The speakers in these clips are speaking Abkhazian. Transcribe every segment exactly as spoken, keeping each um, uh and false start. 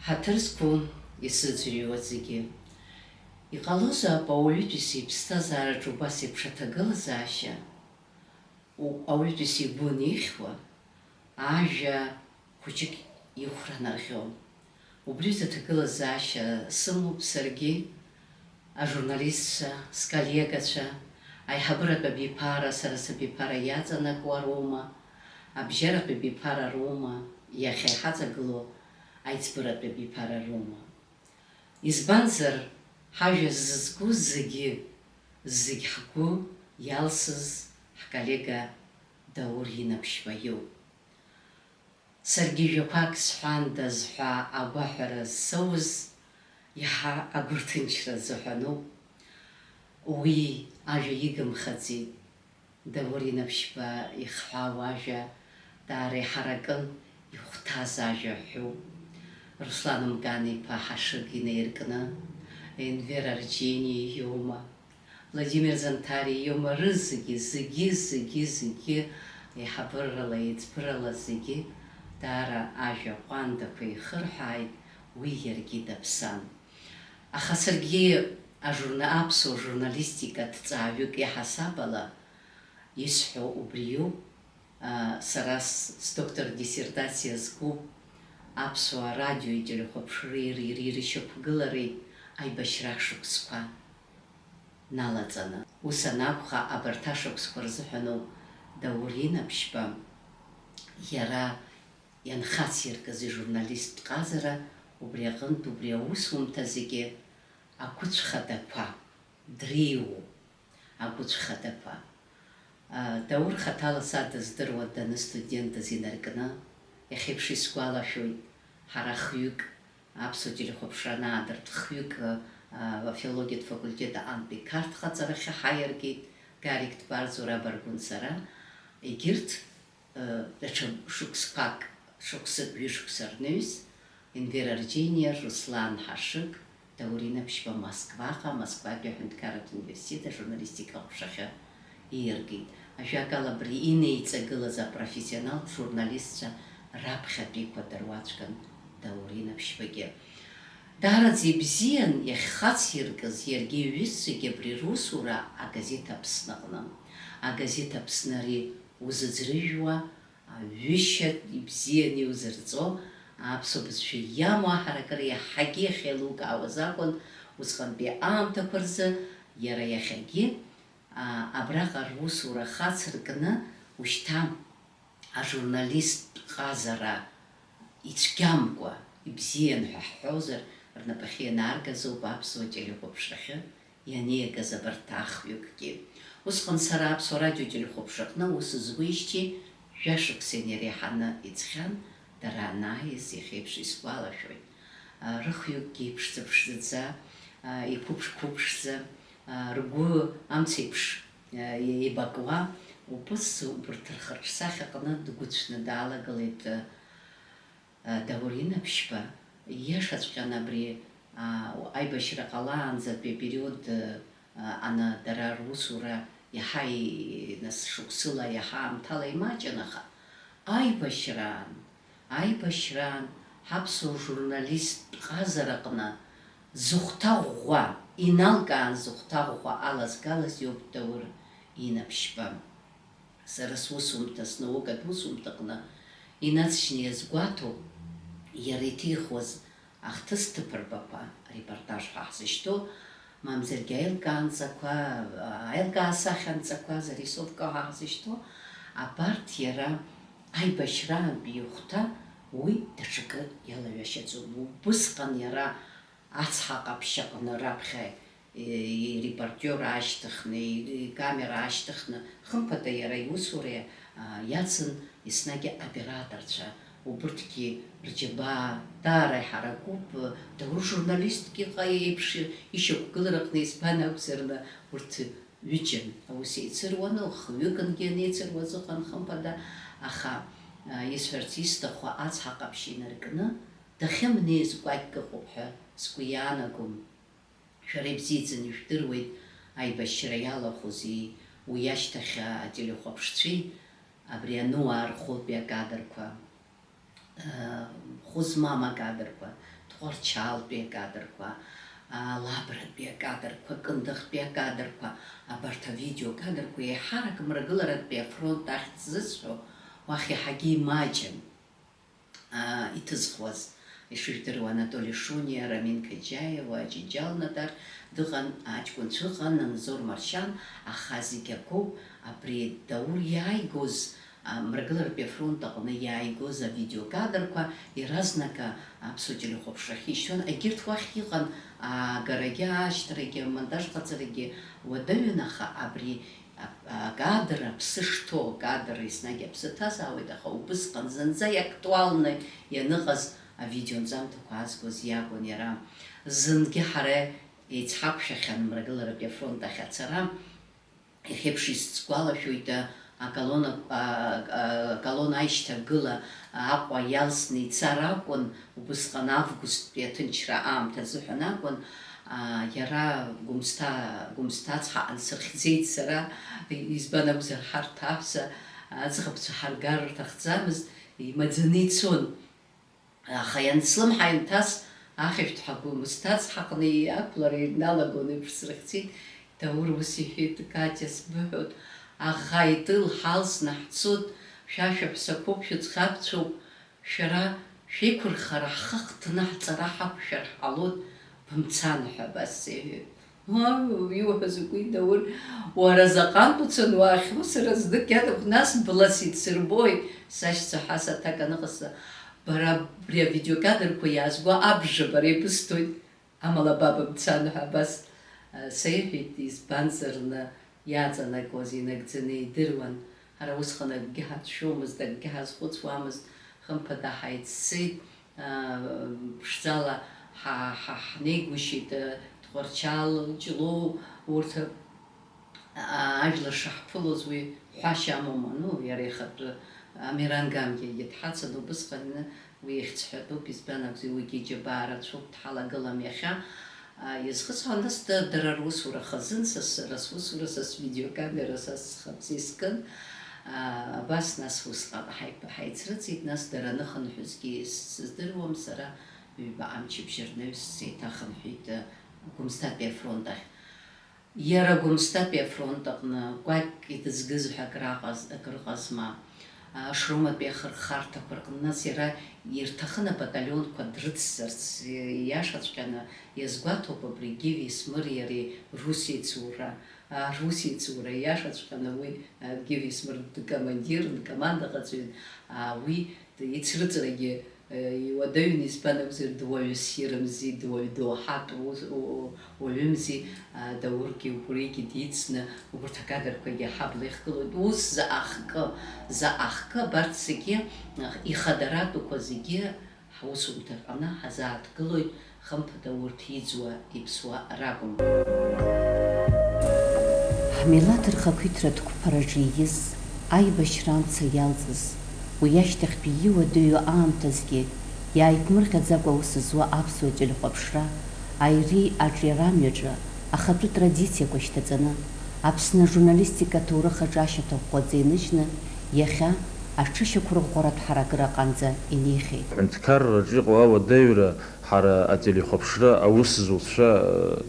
Ҳаҭыр зқәу исыӡырҩуа зегьы. Иҟалозаап ауаҩытәыҩса иԥсҭазаараҿы убас еиԥш аҭагылазаашьа, у-, ауаҩытәыҩса игәы анихьуа, ажәа хәыҷык ихәра нарӷьо. Убри азы аҭагылазаашьа сымоуп саргьы, ажурналистцәа, сколлегацәа, аиҳабыратә абиԥара, сара сабиԥара иаҵанакуа роума, абжьаратә абиԥара роума, иахьа иҳаҵагылоу аиҵбыратә абиԥара роума. Избанзар, ҳажәа зызку зегьы, зегь ҳгәы иалсыз ҳколлега Даур Инаԥшьба иоуп. Саргьы жәақәак сҳәандаз ҳәа агәаҳәара зсоуз, иаҳа агәырҭынчра азыҳәаноуп. Уи ажәа игымхаӡеит. Даур Инаԥшьба ихҳәаау ажәа даара иҳаракын, ихәҭаз ажәа ҳәоуп. Руслан Мкан-иԥа Ҳашыг инаиркны, Енвер Арџьениа иоума, Владимир Занҭариа иоума, рызегьы, зегьы, зегьы, зегьы еиҳабырала, еиҵбырала зегьы даара ажәа ҟәандақәа ихырҳәааит, уи иаргьы даԥсан. Аха саргьы ажурна-, аԥсуа журналистика ҭҵааҩык иаҳасаб ала исҳәо убриоуп. А, сара с-, сдоктор диссертациа зку аԥсуа радиои телехәаԥшреи ри-, ри-, рышьақәгылареи аибашьра шықәсқәа налаҵаны. Ус анакәха, абарҭ ашықәсқәа рзыҳәаноуп Даур Инаԥшьба иара ианхациркыз ижурналисттә ҟазара, убри аҟынтә убри аусумҭа зегьы агәыцә хадақәа дреиуоуп, агәыцә хадақәа. А, Даур хаҭала са дыздыруа даныстудентыз инаркны, иахьеиԥш исгәалашәоит, ҳара хҩык, аԥсуа телехәаԥшра анаадырт, хҩык, а, афилологиатә факультет аҟынтәи Қарҭ ҟаҵарахьы ҳаиаргеит, Гарик Дбарӡу, Раб Аргәын, сара, егьырҭ, даҽа шықәсқәак, шықәсык, ҩышықәса рнаҩс, Енвер Арџьениа, Руслан Ҳашыг, Даур Инаԥшьба Москваҟа, Москватәи аҳәынҭқарратә университет ажурналистика аҟәшахьы ииаргеит. Ажәакала, абри инеиҵагылаз апрофессионалтә журналистцәа раԥхьатәиқәа дыруаӡәкын Даур Инаԥшьбагьы. Даараӡа ибзиан иахьхациркыз иаргьы иҩызцәагьы абри русура агазеҭ Аԥсны аҟны. Агазеҭ Аԥсны ари узыӡрыжәуа, аҩышьа ибзианы иузырҵо, аԥсуа бызшәа иамоу аҳаракыра иаҳагьы иахьеилукаауаз акәын, усҟантәи аамҭақәа рзы иара иахьагьы, а, абраҟа русура хацыркны, ушьҭа ажурналисттә ҟазара ицәгьамкәа, ибзиан ҳәа ҳҳәозар, рнапахьы ианааргаз ауп аԥсуа телехәаԥшрахьы ианиагаз абарҭ ахҩыкгьы. Усҟан сара Аԥсуа радио телехәаԥшраҟны аус зуеижьҭеи жәашықәса инареиҳаны иҵхьан, дара анааиз иахьеиԥш исгәалашәоит. А, рыхҩыкгьы иԥшӡа-ԥшӡаӡа, а, иқәыԥш-қәыԥшӡа, а, ргәы амцеиԥш, а, еибакуа, убыс убарҭ рхырҿсахьаҟны дгәыцәны даалагылеит, а, Даур Инаԥшьба, ииашаҵәҟьаны абри, а, аибашьра ҟалаанӡатәи апериод, а, аны дара русура иаҳа и-, нас шықәсыла, иаҳа аамҭала имаҷын, аха аибашьраан, аибашьраан ҳаԥсуа журналисттә ҟазараҟны зыхәҭа ӷәӷәа, иналкаан зыхәҭа ӷәӷәа алазгалаз иоуп Даур Инаԥшьба. Сара сусумҭа, снаукатә усумҭаҟны инаҵшьны иазгәаҭоуп, иара иҭихуаз ахҭыс ҭыԥырбақәа, репортаж ҳәа ҳзышьҭоу, мамзаргьы аилкаанҵақәа, аилкаасахьанҵақәа, зарисовка ҳәа ҳзышьҭоу, абарҭ иара аибашьраантәи ихәҭа уи даҽакы иалаҩашьаӡом. Убысҟан иара ацҳа ҟаԥшь аҟны раԥхьа ирепортиор аашьҭыхны, икамера аашьҭыхны, хымԥада иара иусура, а, иацын еснагь аоператорцәа, убырҭгьы рџьабаа даара иҳаракуп, Даур журналистк иҟа-, еиԥш ишьақәгылараҟны избан акәзарны урҭ ҩыџьан аус еицыруаны, хҩыкынгьы анеицыруаз ыҟан, хымԥада, аха, а, исҳәарц исҭаху ацҳа ҟаԥшь инаркны дахьымнеиз кәакьк ыҟоуп ҳәа сгәы иаанагом. Шәара ибзиаӡаны ижәдыруеит, аибашьра иалахәузеи, уи ашьҭахь ателехәаԥшцәеи абри ануаа рхәылтәи акадрқәа, хәы змам акадрқәа, Тҟәарчалтәи акадрқәа, Лабратәи акадрқәа, Кындыӷтәи акадрқәа, абарҭ авидеокадрқәа еиҳарак Мрагыларатәи афронт ахьӡ зысҳәо, уахь иаҳагьы имаҷын, аа, иҭызхуаз. Ишыжәдыруа, Анатоли Шуниа, Рамин Каџьаиа, Џьиџьал Надар дыҟан, аҷкәынцәа ыҟан, Анзор Маршьан, аха зегь акоуп, абри Даур иааигоз, а, Мрагыларатәи афронт аҟны иааигоз авидеокадрқәа иаразнак, а, аԥсуа телехәаԥшрахьы ишьҭуан, егьырҭ уахь иҟан, аагарагьы, аашьҭрагьы, амонтаж ҟаҵарагьы уадаҩын, аха абри а, акадр, аԥсы шҭоу акадр, еснагь аԥсы ҭазаауеит, аха убысҟан зынӡа иактуалны ианыҟаз авидеонҵамҭақәа аазгоз иакәын иара. Зынгьы ҳара еицҳақәшәахьан Мрагыларатәи афронт ахь ацара. Иахьеиԥш исгәалашәоит, а, аколона, а, а, аколона аишьҭагыла Аҟәа иалсны ицар акәын, убысҟан августтәи аҭынчра аамҭа азыҳәан акәын, а, иара Гәымсҭа, Гәымсҭа ацҳа ансырхьӡеит сара, избан акәзар, ҳарҭ аҳәса аӡӷабцәа ҳаргар рҭахӡамызт, имаӡаны ицон. Аха ианслымҳа инҭас, ахьышәҭҳәа Гәымсҭа ацҳаҟны иақәлара иналагон еиԥш срыхьӡеит, Даур ус иҳәеит, Катиа, сбыҳәоит, аӷа итыл ҳалсны ҳцоит, шәа шәаҳәсақәоуп, шәыӡӷабцәоуп, шәара шәеиқәырхара ҳхы ахҭны ҳҵара ҳақәшәар ҳҟалоит, бымцан ҳәа абас сеиҳәеит. Ой, иуҳәо закәи, Даур, уара заҟантә уцаны уаахьоу сара знык иаҭаху, нас бласит сырбои, сашьцәа ҳәа саҭак аныҟасҵа, бара абри авидеокадрқәа иаазго абжа бара ибысҭоит, амала ба бымцан ҳәа абас, а, сеиҳәеит, избанзар, зны иаҵанакуаз инагӡаны идыруан. Ҳара усҟан акгьы ҳацәшәомызт, акгьы ҳазхәыцуамызт, хымԥада ҳаиццеит, аа, ԥшӡала ҳа-, ҳа-, ҳнеигәышьеит, Тҟәарчал, Ҷлоу, урҭ, аа, ажәлар шаҳԥылоз уи ҳәашьа амоума, ну, иара ихатәы Амиран Гамгиагьы дҳацын, убысҟан уи ихьӡ ҳәатәуп, избан акәзар, уигьы иџьабаа рацәоуп, дҳалагылам иахьа. А, иазхысҳәаанӡа, дара русура хазын, са, сара сусура, са свидеокамера, са схы-, схы-, схы-, схы-, а, абас, нас, усҟан ҳаи-, ҳаицрыҵит, нас, дара аныхынҳәызгьы сыздыруам, сара ҩба амчыбжьа рнаҩс сеиҭахынҳәит, а, Гәымсҭатәи афронт ахь. Иара Гәымсҭатәи афронт аҟны кәакь идызгыз ҳәа акраҟаз-, акрыҟазма? Ашроматәи ахырхарҭақәа рҟны, нас иара ирҭахын абаталионқәа дрыццарц, ииашаҵәҟьаны иазгәаҭоуп абри Гиви Смыри иареи русеицура, а, русеицура, ииашаҵәҟьаны уи, а, Гиви Смыр дкомандирын, дкомандаҟаҵаҩын, а, уи ицрыҵрагьы, а, иуадаҩын, избан акәзар, дуаҩыс ирымзи, дуаҩ доуҳатә ус, у-, у-, уаҩымзи, а, Даургьы убригьы дицны, убарҭ акадрқәагьы ҳабла ихгылоит. Ус заҟа хкы, заҟа хкы абарҭ зегьы, а, ихадаратәқәа зегьы ҳусумҭаҟны ҳазааҭгылоит, хымԥада урҭ иӡуа, иԥсуа ракәым. Ҳмилаҭ рхақәиҭратә қәԥараҿы ииз, аибашьра амца иалҵыз, уи ашьҭахьтәи иуадаҩу аамҭазгьы иааиԥмырҟьаӡакәа аус зуа аԥсуа телехәаԥшра аиреи аҿиарамҩаҿы ахатәы традициақәа шьҭаҵаны, Аԥсны ажурналистика аҭоурых аҿы ашьаҭа ӷәӷәаӡа иныжьны, иахьа аҽышьақәырӷәӷәаратә ҳаракыра аҟынӡа инеихьеит. Аҳәынҭқарраҿы иҟоу ауадаҩра ҳара ателехәаԥшра аус зуцәа, э,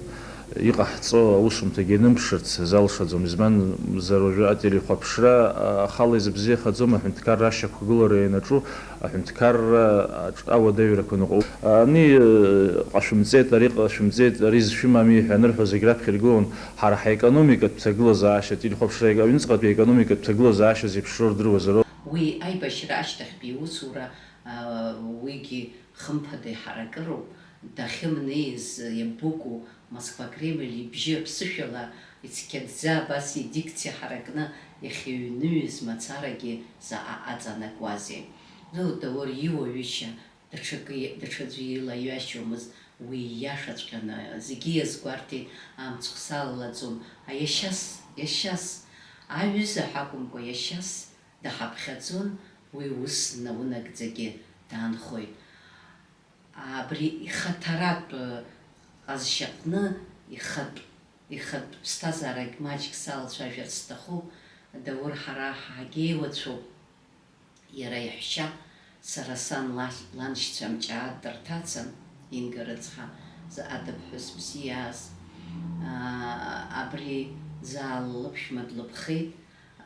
иҟаҳҵо аусумҭагьы анымԥшырц азалшаӡом, избанзар уажәы ателехәаԥшра, а, ахала изыбзиахаӡом аҳәынҭқарра ашьақәгылара ианаҿу аҳәынҭқарра аҿ-, ауадаҩрақәа ныҟәо. Ани, э, ҟашәымҵеит, ари ҟашәымҵеит, ари зшәымами ҳәа анырҳәо зегь раԥхьа иргылон ҳара ҳаекономикатә ҭагылазаашьа, ателехәаԥшра аҩныҵҟатәи аекономикатә ҭагылазаашьа зеиԥшроу рдыруазароуп. Уи аибашьра ашьҭахьтәи иусура, а, уигьы хымԥада иҳаракыроуп, дахьымнеиз иабыкәу Москва Кремль ибжьы аԥсышәала ицқьаӡӡа абас идикциа ҳаракны иахьыҩныҩыз мацарагьы заҟа аҵанакуазеи? Ну, Даур иуаҩышьа даҽакы, даҽаӡәы илаҩашьомызт, уи ииашаҵәҟьаны зегьы иазгәарҭеит, амцхә салалаӡом, аиашьас, иашьас, аҩыза ҳәа акәымкәа, иашьас даҳаԥхьаӡон, уи ус наунагӡагьы даанхоит. Абри ихаҭаратә ҟазшьаҟны ихатә, ихатә ԥсҭазаарагь маҷк салацәажәарц сҭахуп, Даур ҳара ҳагьеиуацәоуп. Иара иаҳәшьа, сара сан лахь-, ланшьцәа амҷаа дырҭацан, Инга рыцҳа, зы адыԥҳәыс бзиаз, аа, абри заа лыԥшәма длыԥхеит,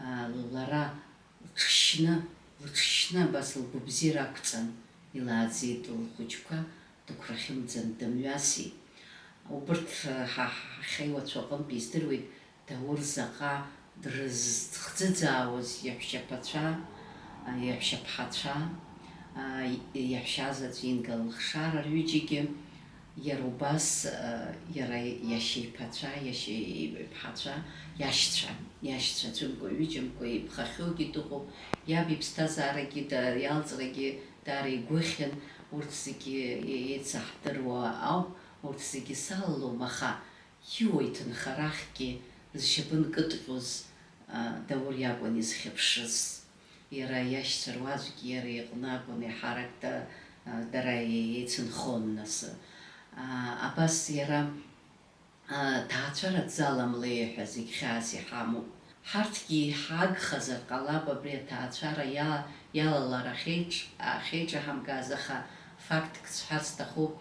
аа, лара лҽшьны, лҽшьны абас лгәабзиара ақәҵан, илааӡеит лхәыҷқәа, дықәрахьымӡан дымҩасит. Убырҭ, ҳа, ҳа, ҳахьеиуацәоу аҟынтә издыруеит, Даур заҟа дрызхӡыӡаауаз иаҳәшьаԥацәа, иаҳәшьаԥҳацәа, иаҳәшьа заҵә Инга лыхшара рҩыџьагьы, иара убас, иара иашьа иԥацәа, иашьа иԥҳацәа, иашьцәа, иашьцәа ӡәымкәа-ҩыџьамкәа иԥхахьоугьы дыҟоуп, иаб иԥсҭазаарагьы да-, иалҵрагьы даара игәыхьын, урҭ зегьы еицаҳдыруа ауп, урҭ зегьы салалом, аха Иуа иҭынхарахьгьы зшьапы нкыдҟьоз, а, Даур иакәын изхьыԥшыз. Иара иашьцәа руаӡәк иара иҟны акәын еиҳарак да-, а, дара еицынхон нас. А, абас иара, а, ҭаацәара дзаламлеи ҳәа зегь хьаас иҳамоуп. Ҳарҭгьы иҳагхазар ҟалап абри аҭаацәара иа-, иалалара ахьеиҿ-, ахьеиҿаҳамкааз, аха фактк сҳәар сҭахуп.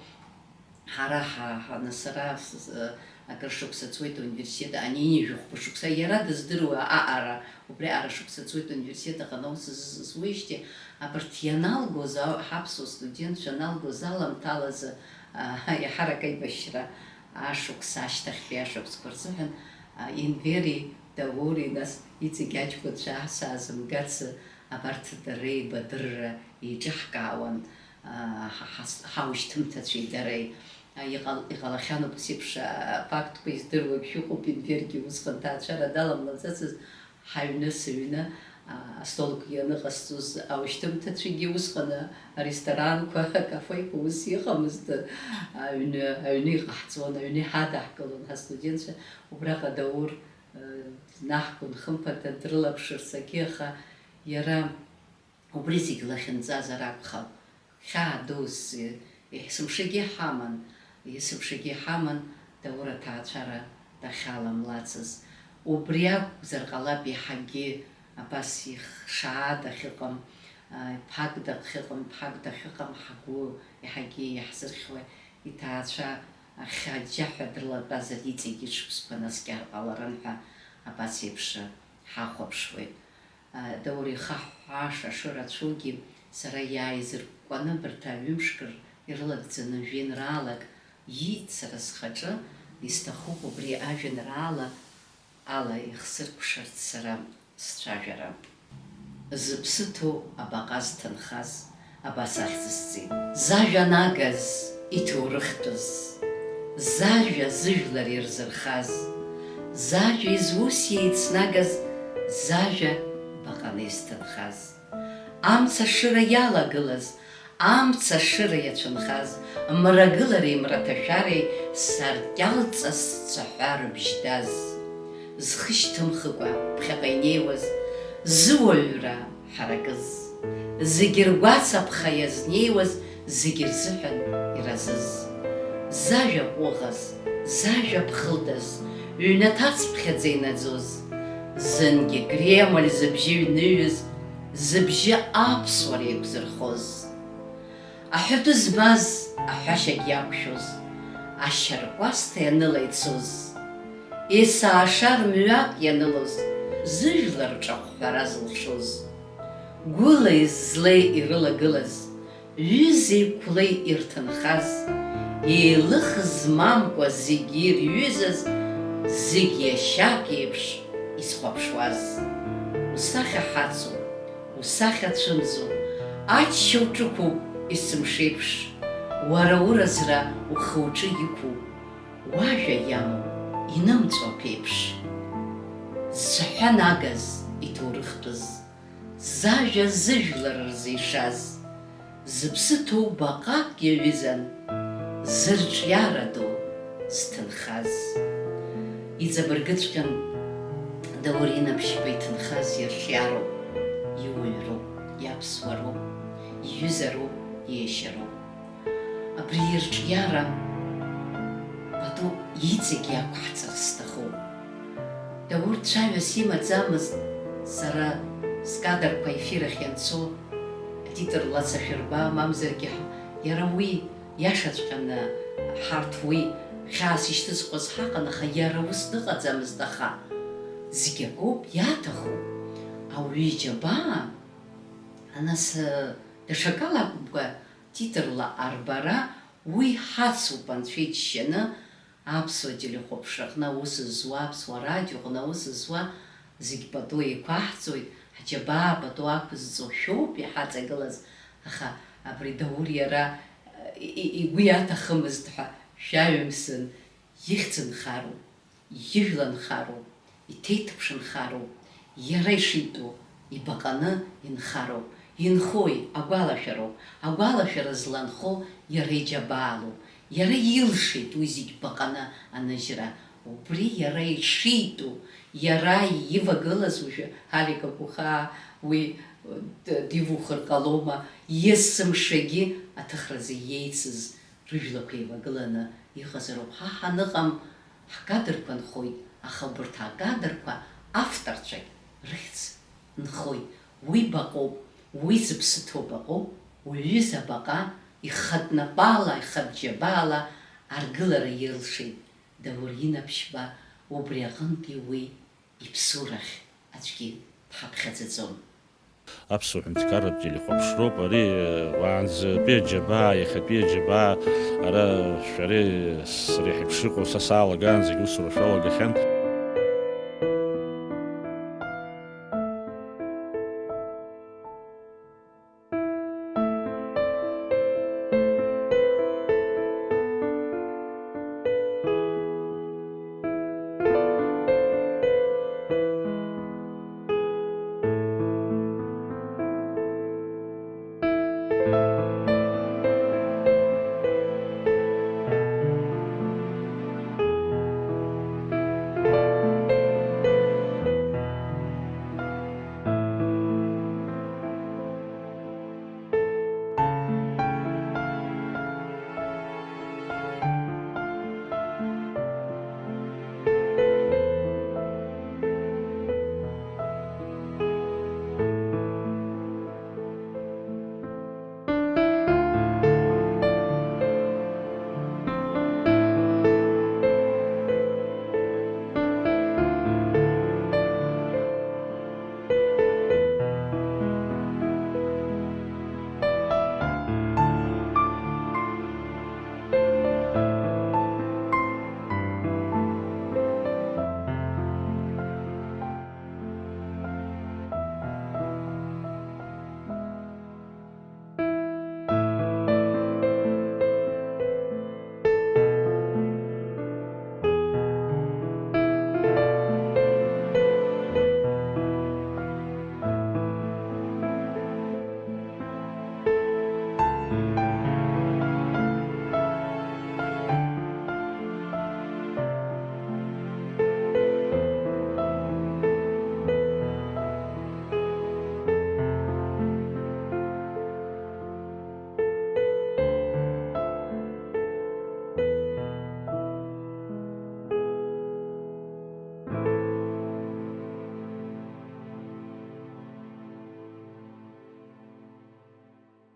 Ҳара ҳа-, ҳа-, нас сара с-, с-, акыр шықәса цоит ауниверситет, ани ҩажәи хәба шықәса, иара дыздыруа аҟара, убри аҟара шықәса цоит ауниверситет аҟны аус з-, з-, зуеижьҭеи, абарҭ ианалгоз, а-, ҳаԥсуа студентцәа аналгоз аламҭалазы, а, иаҳарак аибашьра ашықәс ашьҭахьтәи ашықәсқәа рзыҳәан, а, Енвери, Даури, нас иҵегь аҷкәынцәа аҳәса аазымгацы, абарҭ дара реибадырра еиҿаҳкаауан. Ҳа-, ҳас-, ҳаушьҭымҭацәеи дареи. Иҟал-, иҟалахьан убас еиԥш, а, фактқәа издыруагь шәыҟоуп, Енвергьы усҟан ҭаацәара даламлаӡацызт, ҳаҩны сыҩны, а, астолқәа ианыҟасҵоз аушьҭымҭацәагьы усҟан, а, аресторанқәа, акафеқәа ус иҟамызт, аҩны, аҩны иҟаҳҵон, аҩны иҳадаҳкылон ҳастудентцәа, убраҟа Даур, а, днаҳгон хымԥада дрылаԥшырц акгьы, аха иара Убри зегь лахьынҵазар акәхап. Хьаа дус, есымшагьы ҳаман, есымшагьы ҳаман Даур аҭаацәара дахьаламлацыз. Убри акәзар ҟалап иаҳагьы абас ихшаа дахьыҟам, а, иԥагда дахьыҟам, иԥагда дахьыҟам ҳгәы иаҳагьы иаҳзырхьуа, иҭаацәа ахьаџьаҳәа дрылатәазар иҵегь ишықәсқәа наскьар ҟаларын ҳәа абас еиԥш ҳахәаԥшуеит. Даур ихаҳәааш ашырацәоугьы сара иааизыркәкәаны абарҭ аҩымшк р-, ирылагӡаны жәеинраалак ииит сара схаҿы, исҭахуп убри ажәеинраала ала ихсыркәшарц сара сцәажәара. Зыԥсы ҭоу абаҟа зҭынхаз, абас ахьӡысҵеит. Зажәа нагаз иҭоурыхтәыз, зажәа зыжәлар ирзырхаз, зажәа изус еицнагаз, зажәа баҟаны изҭынхаз. Амца ашыра иалагылаз, амца ашыра иацәынхаз, мрагылареи мраҭашәареи саркьалҵас цәаҳәа рыбжьдаз. Зхы шьҭымхыкәа ԥхьаҟа инеиуаз, зыуаҩра ҳаракыз, зегьы ргәацаԥха иазнеиуаз, зегьы рзыҳәан иразыз. Зажәа ҟәыӷаз, зажәа ԥхылдаз, ҩнаҭацԥхьаӡа инаӡоз, зынгьы Кремль зыбжьы ҩныҩыз, зыбжьы аԥсуара еиқәзырхоз. Аҳәатәы змаз, аҳәашьагь иақәшәоз, ашьаркәасҭа ианыла ицоз, есааша рмҩак ианылоз, зыжәлар рҿахәҳәара зылшоз, гәылеи злеи ирылагылаз, ҩызеи қәлеи ирҭынхаз, еилых змамкәа зегьы ирҩызаз, зегь иашьак еиԥш изхәаԥшуаз. Усахьа ҳацу, усахьа цәымзу, ачча уҿықәуп есымшеиԥш, уара уразра ухы-уҿы иқәу, уажәа иамоу инымҵәо аԥеиԥш. Зцәаҳәа нагаз иҭоурыхтәыз, зажәа зыжәлар рзы ишаз, зыԥсы ҭоу баҟак иаҩызан, зырҿиара ду зҭынхаз. Иҵабыргыҵәҟьан Даур Инаԥшьба иҭынхаз ирҿиароуп, иуаҩроуп, иаԥсуароуп, иҩызароуп, иешьароуп. Абри ирҿиара пату иҵегь иақәҳҵар сҭахуп. Даур цәаҩас имаӡамызт, сара скадрқәа аефир ахь ианцо, атитр лацашәырба, мамзаргьы ҳ-, иара уи Иашаҵәҟьаны ҳарҭ уи хьаас ишьҭызхуаз ҳаҟан, аха иара ус дыҟаӡамызт, аха зегь акоуп, иаҭаху ауаҩы иџьабаа, нас, даҽакала акәымкәа, титрла арбара, уи ҳацуп, Анцәа иџьшьаны, аԥсуа телехәаԥшраҟны аус зуа, аԥсуа радиоҟны аус зуа, зегь пату еиқәаҳҵоит, ҳџьабаа пату ақәызҵо шәоуп иҳаҵагылаз, аха абри Даур иара, и-, и-, игәы иаҭахымызт ҳәа шәаҩымсын, ихьӡ нхароуп, ижәла нхароуп, иҭеиҭыԥш нхароуп, иара ишитәу ибаҟаны инхароуп, инхои, агәалашәароуп, агәалашәара зланхо иара иџьабаалоуп, иара илшеит уи зегь баҟаны аныжьра, убри иара ишитәу, иара ивагылаз уажәы Алик Агәхаа уи, д-, дивухыр ҟалома, есымшагьы аҭыхразы иеицыз рыжәлақәа еивагыланы иҟазароуп. Ҳа ҳаныҟам, ҳкадрқәа нхоит, аха убарҭ акадрқәа авторцәагь рыхьӡ нхоит. Уи баҟоуп, уи зыԥсы ҭоу баҟоуп, уҩыза баҟа, ихатә напала, ихатә џьабаала аргылара илшеит Даур Инаԥшьба, убри аҟынтәи уи иԥсурахь аӡәгьы дҳаԥхьаӡаӡом. Аԥсуа ҳәынҭқарратә телехәаԥшроуп ари, уаанӡатәи аџьабаа, иахьатәи аџьабаа, ара шәареи сареи ҳаиԥш иҟоу са саалагаанӡагь усура шәалагахьан.